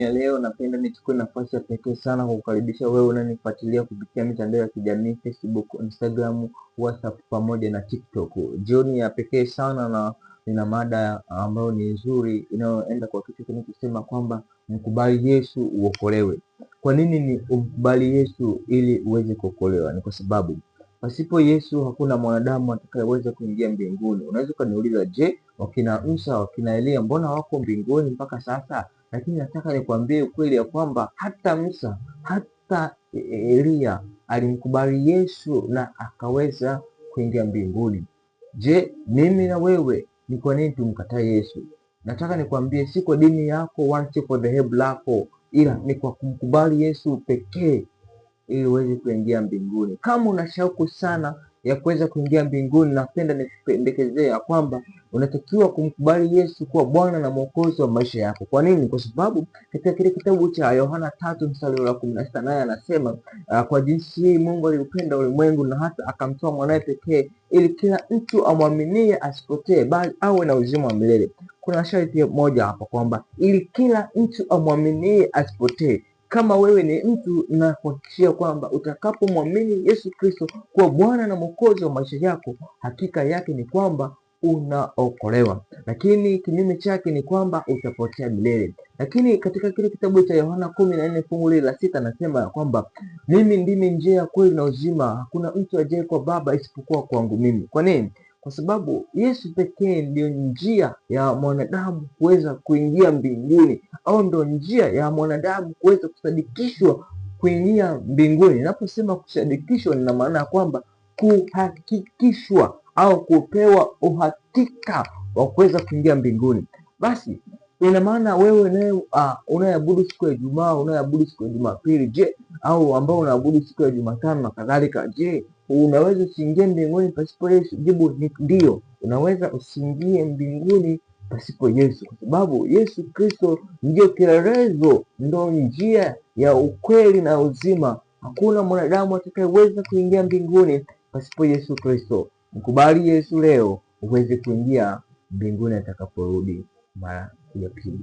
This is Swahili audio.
Ya leo napenda nichukue nafasi ya pekee sana kukukaribisha wewe unanifuatilia kupitia mitandao ya kijamii Facebook, Instagram, WhatsApp pamoja na TikTok. Jioni ya pekee sana na nina mada ambayo ni nzuri inayoenda kwa kichwa kinachosema kwamba mkubali Yesu uokolewe. Kwa nini ni umkubali Yesu ili uweze kuokolewa? Ni kwa sababu pasipo Yesu hakuna mwanadamu atakayeweza kuingia mbinguni. Unaweza ukaniuliza, je, wakina Musa, wakina Elia mbona wako mbinguni mpaka sasa? Lakini nataka nikwambie ukweli ya kwamba hata Musa hata Eliya alimkubali Yesu na akaweza kuingia mbinguni. Je, mimi na wewe ni kwa nini tumkatae Yesu? Nataka nikwambie si kwa dini yako wala si kwa dhehebu lako, ila ni kwa kumkubali Yesu pekee ili uweze kuingia mbinguni. Kama una shauku sana ya kuweza kuingia mbinguni, napenda nikupendekezea kwamba unatakiwa kumkubali Yesu kuwa Bwana na Mwokozi wa maisha yako. Kwa nini? Kwa sababu katika kile kitabu cha Yohana 3 mstari wa 16 naye anasema kwa jinsi hii Mungu aliupenda ulimwengu na hata akamtoa mwanawe pekee ili kila mtu amwaminie asipotee bali awe na uzima wa milele. Kuna sharti moja hapa kwamba ili kila mtu amwaminie asipotee. Kama wewe ni mtu, na kuhakikishia kwamba utakapomwamini Yesu Kristo kuwa Bwana na Mwokozi wa maisha yako, hakika yake ni kwamba unaokolewa, lakini kinyume chake ni kwamba utapotea milele. Lakini katika kile kitabu cha Yohana 14 fungu lile la 6 anasema ya kwamba mimi ndimi njia, kweli na uzima, hakuna mtu ajaye kwa Baba isipokuwa kwangu mimi. Kwa nini? Kwa sababu Yesu pekee ndiyo njia ya mwanadamu kuweza kuingia mbinguni, au ndo njia ya mwanadamu kuweza kusadikishwa kuingia mbinguni. Ninaposema kusadikishwa, nina maana ya kwamba kuhakikishwa au kupewa uhakika wa kuweza kuingia mbinguni. Basi ina maana wewe naye unayeabudu siku ya Ijumaa, unayeabudu siku ya Jumapili, je, au ambao unaabudu siku ya Jumatano na kadhalika, je, unaweza usiingie mbinguni pasipo Yesu? Jibu ni ndio, unaweza usiingie mbinguni pasipo Yesu, kwa sababu Yesu Kristo ndio kielelezo, ndo njia ya ukweli na uzima. Hakuna mwanadamu atakayeweza kuingia mbinguni pasipo Yesu Kristo. Mkubali Yesu leo uweze kuingia mbinguni atakaporudi mara ya pili.